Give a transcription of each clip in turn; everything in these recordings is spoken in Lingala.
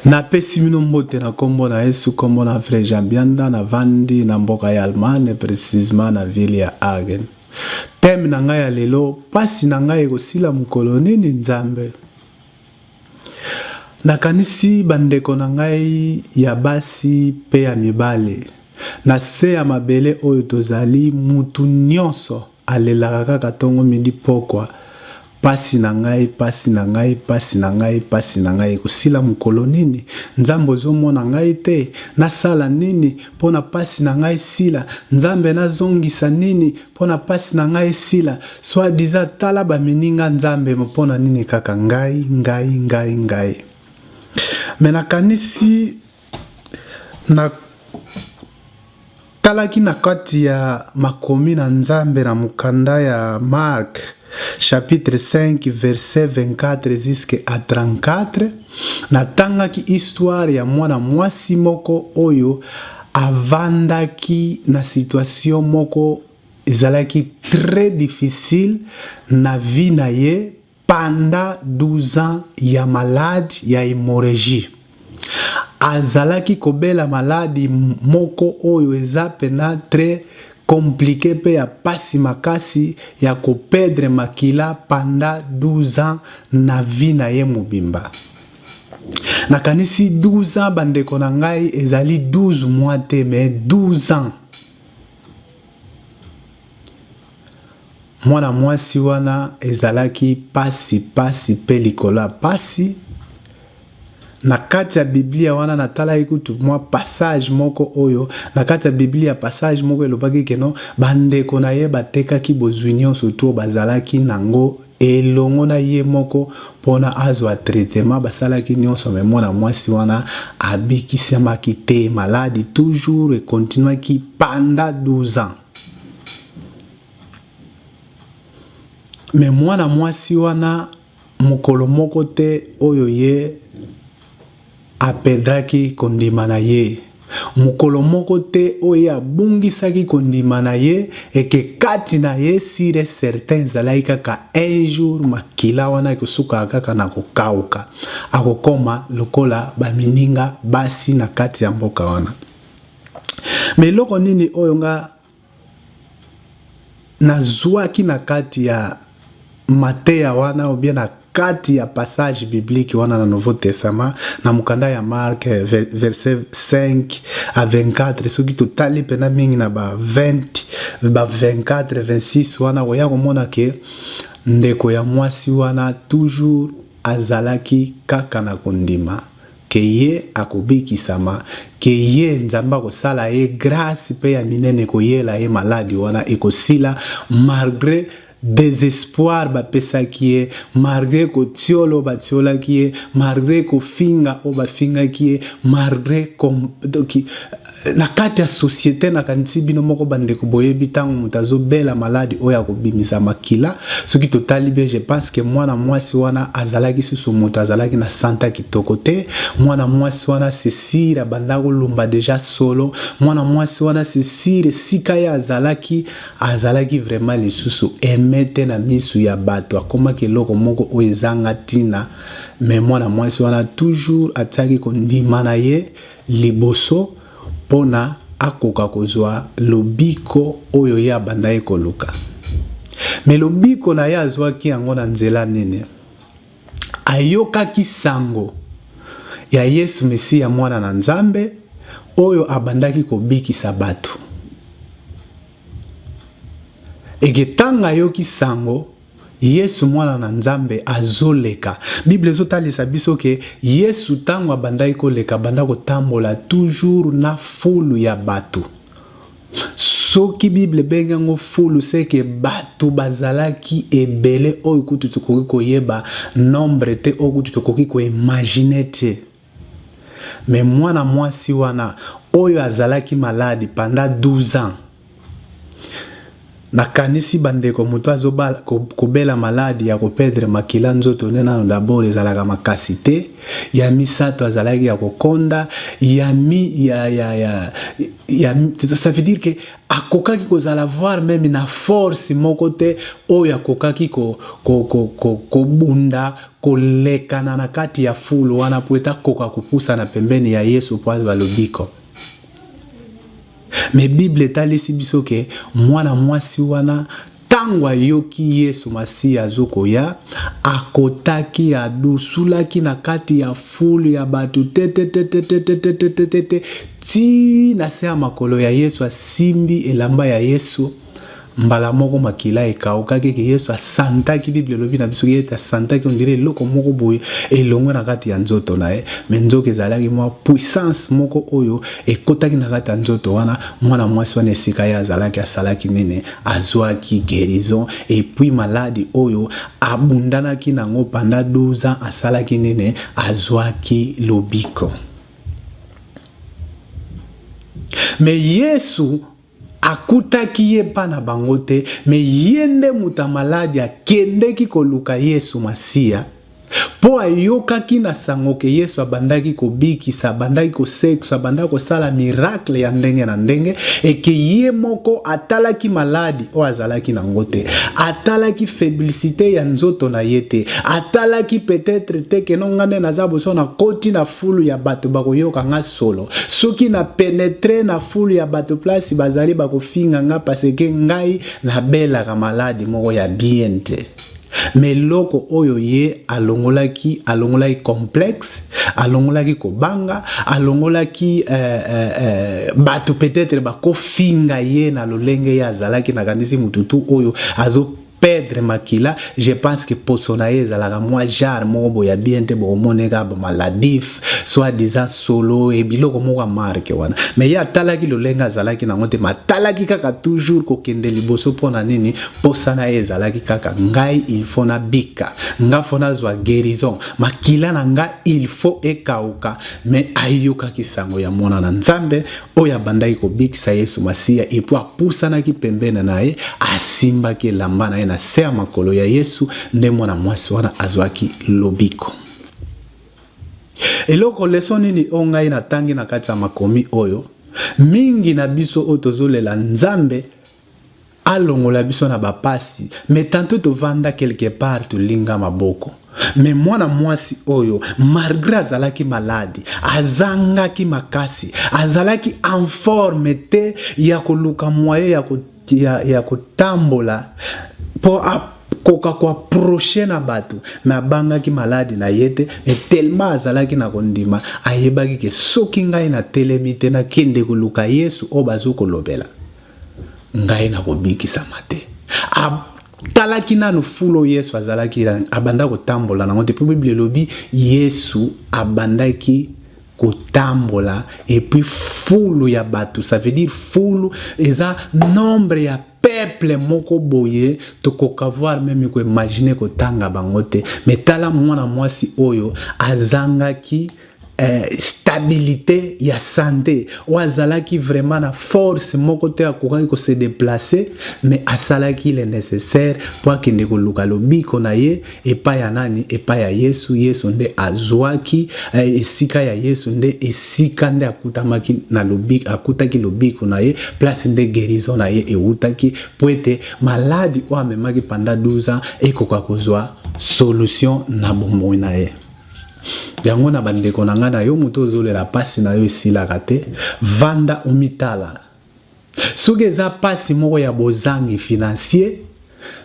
Napesi bino mbote na kombo na Yesu, kombo na Frère Jean Bianda, navandi na mboka ya Allemagne, precisement na ville ya Hagen. Thème na ngai ya lelo, pasi na ngai ekosila mokolo nini Nzambe? Nakanisi bandeko na ngai ya basi pe ya mibali, na se ya mabele oyo tozali, mutu nionso alelaka kaka tongo midi pokwa, Pasi na ngai, pasi na ngai, pasi na ngai, pasi na ngai ekosila mokolo nini? Nzambe ozomona ngai te? Nasala nini mpo na pasi na ngai esila? Nzambe nazongisa nini mpo na pasi na ngai esila? Soit disant tala ba mininga Nzambe mpo na nini kaka ngai, ngai, ngai, ngai? Mais nakanisi na Talaki na kati ya makomi na Nzambe na mokanda ya Marc chapitre 5 verset 24 jusque à 34, natangaki histoire ya mwana mwasi moko oyo avandaki na situation moko ezalaki très difficile na vie na ye Pendant 12 ans ya malade ya hemorragie. Azalaki kobela maladi moko oyo eza pena tres complique pe ya pasi makasi ya ko perdre makila pendant 12 ans na vie na ye mobimba. Nakanisi 12 ans ba ndeko na ngai ezali 12 mois te mais 12 ans. Mwana mwasi wana ezalaki pasi pasi pe likolo ya pasi. Na kati ya Biblia wana natalaki kutu mwa passage moko oyo na kati ya Biblia passage moko elobaki ke no bandeko na ye batekaki bozwi nyonso tu oyo bazalaki nango elongo na ye moko pona azwa traitement basalaki nyonso me mwana mwasi wana abikisamaki te maladi toujours econtinuaki pendant 12 ans. Mais mwana mwasi wana mokolo moko te oyo ye apedraki kondima na ye. Mokolo moko te oyo ye abungisaki kondima na ye eke kati na ye sur et certain ezalaki kaka un jour makila wana ekosukaka kaka na kokauka. Akokoma lokola ba mininga basi na kati ya mboka wana. Mais eloko nini oyo nga Nazuaki na kati ya mateya wana ou bien na kati ya passage biblique wana na Nouveau Testament na mokanda ya Marc verset 5 à 24 soki totali mpena mingi na ba 20 ba 24 26 wana oya komona ke ndeko ya mwasi wana toujours azalaki kaka na kondima que ye akobikisama, que ye Nzambe akosala ye grace pe ya minene ekoyela ye maladi wana ekosila malgre desespoir bapesaki ye, malgre kotiolo batiolaki ye, malgre kofinga oyo bafingaki ye, malgre donc na kati ya societe nakanisi bino moko bandeko boyebi ntango moto azobela maladi oyo akobimisa makila soki totali bien je pense que mwana mwasi wana azalaki susu moto azalaki na santa kitoko te mwana mwasi wana sesire abanda kolumba deja solo mwana mwasi wana sesire esika ye azalaki azalaki vraiment lisusu aime te na misu ya bato akomaki eloko moko oyo ezanga ntina me mwana mwasi wana toujours atiaki kondima na ye Liboso, mpo na akoka kozwa lobiko oyo ye abandaki koluka. Me lobiko na ye azwaki yango na nzela nini? Ayokaki sango ya Yesu Mesiya, Mwana na Nzambe, oyo abandaki kobikisa bato. Eke ntango ayoki sango, Yesu mwana na Nzambe azo leka. Bible ezo talisa biso ke Yesu tango abandaki ko leka abanda ko tambola toujours na fulu ya batu. Soki Bible ebengi yango fulu c'est que batu bazalaki ebele oyo kutu tokoki koyeba nombre te oyo kutu tokoki ko imaginer te. Mais mwana mwasi wana oyo azalaki malade pendant 12 ans. Nakanisi bandeko moto azobala kobela maladi ya koperdre makila nzoto nde nano d'abord ezalaka makasi te ya misato azalaki ya kokonda ya mi ya ya ya ya ça veut dire que akokaki kozala voir meme na force moko te oyo akokaki kobunda ko, ko, ko, ko kolekana na kati ya fulu wana mpo ete akoka kopusana pembeni ya Yesu mpo azwa lobiko. Mais Bible etalisi biso ke mwana mwasi wana ntango ayoki Yesu Masiya azokoya, akotaki, adusulaki na kati ya fulu ya bato tetetetetetetetete ti na se ya makolo ya Yesu, asimbi elamba ya Yesu. Mbala moko makila ekaukaki ke Yesu asantaki. Bible elobi na biso ete asantaki ondire eloko moko boye elongwe na kati ya nzoto na ye, me nzoka ezalaki mwa puissance moko oyo ekotaki na kati ya nzoto wana. Mwana mwasi wana esika ye azalaki asalaki nini? Azwaki guérison. Et puis maladi oyo abundanaki nango pendant 12 ans, asalaki nini? Azwaki lobiko. Me Yesu akutaki ye mpa na bango te, me ye nde moto ya maladi akendeki koluka Yesu Masiya, mpo ayokaki na sango ke Yesu abandaki kobikisa, abandaki kosekisa, abandaki kosala miracle ya ndenge na ndenge, eke ye moko atalaki maladi oyo azalaki nango te, atalaki faiblicité ya nzoto na ye te, atalaki peut-être te ke no nga nde naza boso nakoti na fulu ya bato bakoyoka nga solo. Soki na penetre na fulu ya bato place bazali bakofinga nga parce que ngai nabelaka maladi moko ya bien te. Me eloko oyo ye alongolaki, alongolaki complexe, alongolaki kobanga, alongolaki bato peut-être bakofinga ye na lolenge ye azalaki. Nakanisi mututu oyo azo perdre makila, je pense que poso na ye ezalaka mwa genre moko boye ya bien te, bokomoneka bamaladif soit disant solo e biloko moko ya marke wana. Me ye atalaki lolenge azalaki nango te, ma atalaki kaka toujours kokende liboso. Mpo na nini? Posa na ye ezalaki kaka ngai il faut nabika, nga faut nazwa guérison, makila na nga il faut ekauka. Me ayokaki sango ya mwana na Nzambe oyo abandaki kobikisa, Yesu Masiya, et puis apusanaki pembeni na ye, asimbaki elamba na ye na se ya makolo ya Yesu, nde mwana mwasi wana azwaki lobiko. Eloko leçon nini oyo ngai natangi na kati ya makomi oyo? Mingi na biso oyo tozolela Nzambe alongola biso na bapasi, mais tantôt tovanda quelque part, tolinga maboko. Me mwana mwasi oyo, malgré azalaki maladi, azangaki makasi, azalaki en forme te ya koluka moyen ya kotambola mpo akoka koapprocher na bato, me abangaki maladi na ye te. Me tellement azalaki na kondima, ayebaki ke soki ngai natelemi te, nakende koluka Yesu oyo bazokolobela, ngai nakobikisama te. Atalaki nanu fulu oyo Yesu azalaki, abanda kotambola nango te, mpo Bible elobi Yesu abandaki kotambola et puis fulu ya bato, ça veut dire fulu eza nombre ya peuple moko boye, tokoka voir même koimaginer kotanga bango te. Me tala mwana mwasi oyo azangaki stabilité ya santé, oyo azalaki vraiment na force moko te akokaki kose déplacer, mais asalaki le nécessaire mpo akende koluka lobiko na ye epai ya nani? Epai ya Yesu. Yesu nde azwaki esika ya Yesu, nde esika nde akutamaki na lobiko, akutaki lobiko na ye, place nde guérison na ye ewutaki, mpo ete maladi oyo amemaki pendant 12 ans ekoka kozwa solution na bomoi na ye. Yango na bandeko na ngai, na yo moto ozolela mpasi na yo esilaka te, vanda omitala. Soki eza mpasi moko ya bozangi financier,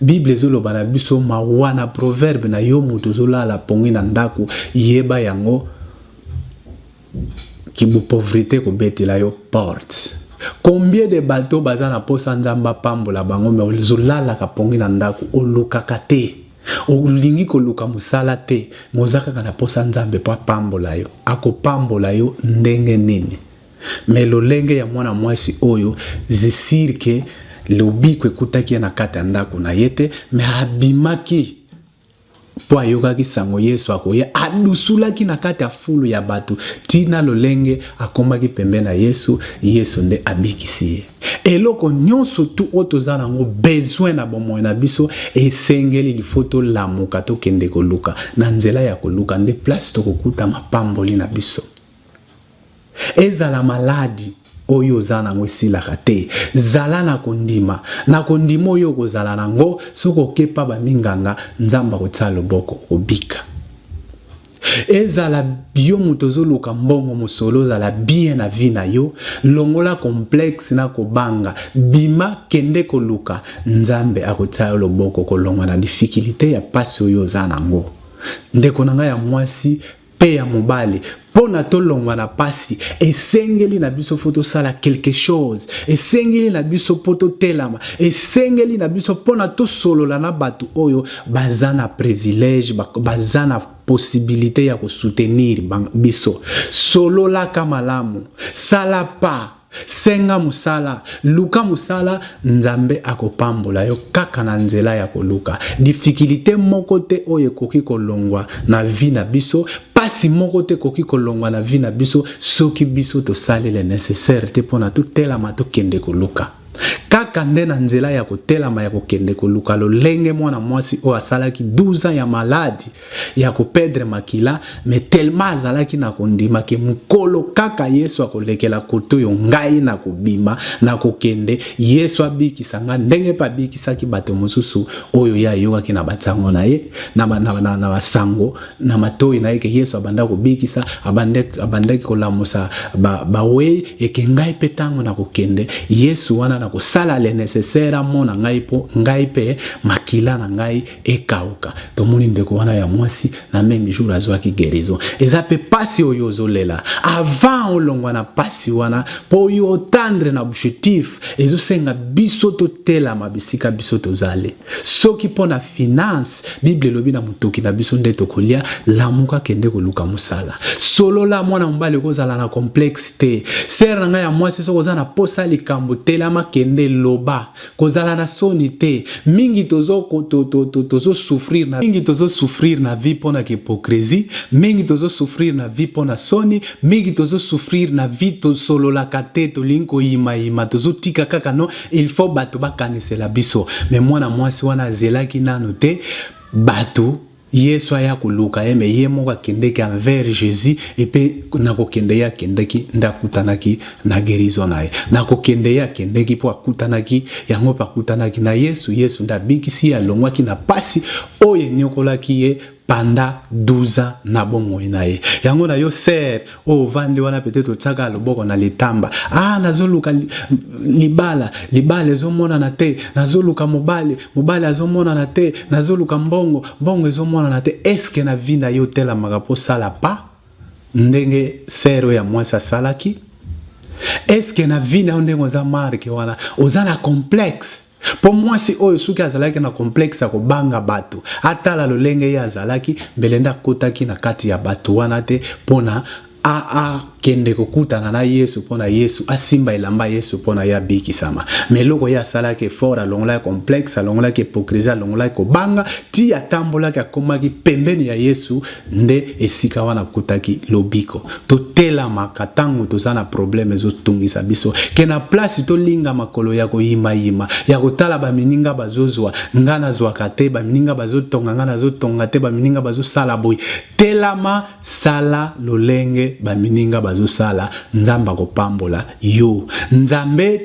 Bible ezoloba na biso mawa na proverbe na yo moto ozolala pongi na ndako, yeba yango kibupauvreté kobetela yo porte. Combien de bato baza na posa Nzambe apambola bango, me ozolalaka pongi na ndako, olukaka te, olingi koluka mosala te, me oza kaka na posa Nzambe mpo apambola yo. Akopambola yo ndenge nini? Me lolenge ya mwana mwasi oyo, c'est sûr ke lobiko ekutaki ye na kati ya ndako na ye te, me abimaki. Mpo ayokaki sango Yesu akoya, adusulaki na kati ya fulu ya bato tii na lolenge akomaki pembeni na Yesu, Yesu nde abikisi ye. Eloko nyonso tu oyo toza nango besoin na bomoi na biso esengeli il faut tolamuka tokende koluka. Na nzela ya koluka nde place tokokuta mapamboli na biso. Ezala maladi oyo oza nango esilaka te, zala na kondima. Na kondima oyo okozala nango, soki oke epa ba minganga, Nzambe akotia loboko, okobika. Ezala yo moto ozoluka mbongo mosolo ozala bien na vie na yo, longola complexe na kobanga, bima kende koluka, Nzambe akotia yo loboko okolongwa na difficulite ya pasi oyo oza nango. Ndeko na ngai ya mwasi, Pe ya mobali pona tolongwa na pasi esengeli na biso fo tosala quelque chose esengeli na biso po totelama esengeli na biso pona tosolola na bato oyo baza na privilège baza na possibilite ya kosoutenir biso sololaka malamu sala pa Senga mosala, luka mosala, Nzambe akopambola yo kaka na nzela ya koluka. Difficulite moko te oyo ekoki kolongwa na vie na biso, pasi moko te ekoki kolongwa na vie na biso soki biso tosali le necessaire te pona totelama tokende koluka. Kaka nde na nzela ya kotelama ya kokende koluka lolenge mwana mwasi oyo asalaki 12 ans ya maladi ya ko perdre makila mais tellement azalaki na kondima ke mokolo kaka Yesu akolekela kote oyo ngai na kobima na kokende Yesu abikisa nga ndenge mpe abikisaki bato mosusu oyo ye ayokaki na bansango na ye na, ba, na, na, na basango na matoi na ye ke Yesu abanda kobikisa abandaki kolamusa bawei ba eke ngai mpe ntango na kokende Yesu wana na kosala le nécessaire amona ngai mpo ngai mpe makila na ngai ekauka. Tomoni ndeko wana ya mwasi na meme jour azwaki guérison. Eza pe pasi oyo ozolela avant olongwa na pasi wana po yo otendre na objectif, ezosenga biso totelama bisika biso tozali. Soki po na finance, Bible elobi na motoki na biso nde tokolia, lamuka kende koluka mosala. Solola mwana mobali okozala na complexe te. Sœur na ngai ya mwasi soki oza na posa likambo telama kende loba. Kozala na soni te. Mingi tozo tozo souffrir na mingi tozo souffrir na vie pona hypocrisie, mingi tozo souffrir na vie pona soni, mingi tozo souffrir na vie tosololaka te, tolingi koyima yima, tozo tika kaka no il faut bato bakanisela biso. Mais mwana mwasi wana azelaki nanu te bato Yesu aya koluka ye, mais ye moko akendeki envers Jesus et pe na kokende ye akendeki nde akutanaki na guerison na ye. Na kokende ye akendeki po akutanaki yango pe akutanaki na Yesu, Yesu nde abikisi ye, alongwaki na pasi oyo eniokolaki ye pendant 12 ans na bomoi na ye. Yango na yo sœur oyo ovandi wana peut-être otiaka loboko na litamba, ah nazoluka libala, libala ezomonana te, nazoluka mobali, mobali azomonana te, nazoluka mbongo, mbongo ezomonana te. Est-ce que na vie na yo otelamaka po osala pas ndenge sœur oyo ya mwasi asalaki? Est-ce que na vie na yo ndenge oza marque wana oza na complexe? Po mwasi oyo soki azalaki na complexe ya kobanga batu, atala lolenge ye azalaki, mbele nde akotaki na kati ya batu wana te pona akende kokutana na Yesu pona Yesu asimba elamba ya Yesu pona ye abikisama. Mais eloko ye asalaki effort, alongolaki complexe, alongolaki hypocrisie, alongolaki kobanga, ti atambolaki akomaki pembeni ya Yesu, nde esika wana akutaki lobiko. Totelamaka tango toza na problème ezo tungisa biso ke na place tolinga makolo ya koyima yima ya kotala ba mininga bazozua nga nazuaka te ba mininga bazo tonga nga nazo tonga te ba mininga bazo sala boye telama sala lolenge ba mininga bazo sala Nzambe akopambola yo Nzambe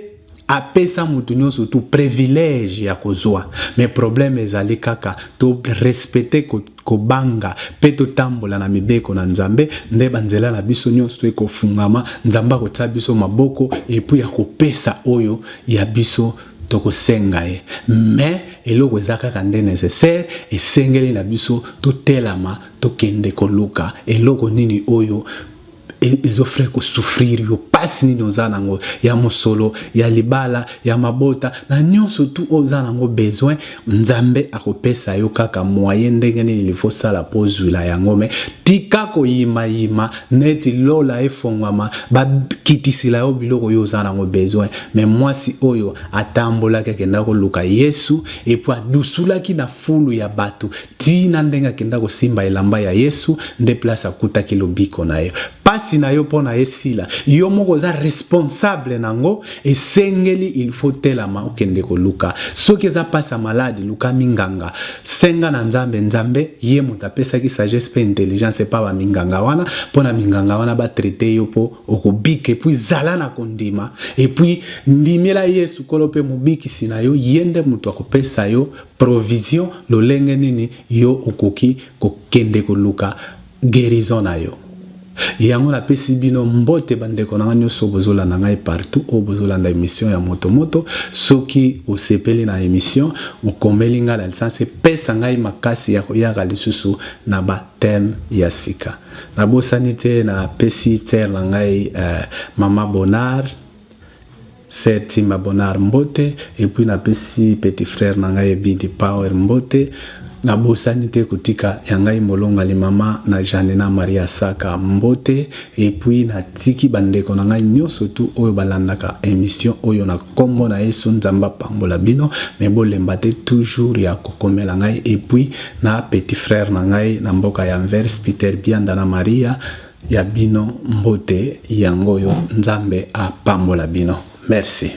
apesa mutu nionso tout privilège ya kozua mais problème ezali kaka to respecter kobanga pe totambola na mibeko na Nzambe nde ba nzela na biso nionso ekofungama Nzambe akotia biso maboko et puis akopesa oyo ya biso tokosenga ye mais eloko eza kaka nde necessaire esengeli na biso totelama tokende koluka eloko nini oyo. Ezofre kosouffrir yo, mpasi nini oza nango ya mosolo, ya libala, ya mabota, na nyonso tu oza nango besoin, Nzambe akopesa yo kaka moyen ndenge nini il faut sala mpo ozwila yango. Me tika koyimayima neti lola efongwama, bakitisila yo biloko oyo oza nango besoin. Me mwasi oyo atambolaki, akenda koluka Yesu, et puis adusulaki na fulu ya bato tina ndenge akenda kosimba elamba ya Yesu, nde place akutaki lobiko na ye. Pasi na yo mpo na esila, yo moko oza responsable nango. Esengeli il faut telama, okende koluka. Soki eza pasi ya maladi, luka minganga, senga na Nzambe. Nzambe ye moto apesaki sagesse mpe intelligence epa baminganga wana, mpo na minganga wana batraite yo mpo okobika. Et puis zala na kondima, et puis ndimela Yesu Nkolo mpe mobikisi na yo. Ye nde moto akopesa yo provision lolenge nini yo okoki kokende koluka guérison na yo. Yango napesi bino mbote, bandeko na ngai nyonso bozolanda ngai partout oyo bozolanda émission ya Motomoto. Soki osepeli na émission, okomeli ngai na licence, epesa ngai makasi ya koyaka lisusu na bathème ya sika. Nabosani te, napesi sœur na ngai mama Bonar, sœur Timba Bonar mbote. Et puis napesi petit frère na ngai Ebidi Power mbote. Nabosani te kotika ya ngai molongali, mama na Janina Maria Saka mbote. Et puis natiki bandeko na ngai nyonso tu oyo balandaka émission oyo na nkombo na Yesu. Nzambe apambola bino. Me bolemba te toujours ya kokomela ngai. Et puis na petit frère na ngai na mboka ya Anvers, Peter Bianda na Maria, ya bino mbote yango oyo. Nzambe apambola bino. Merci.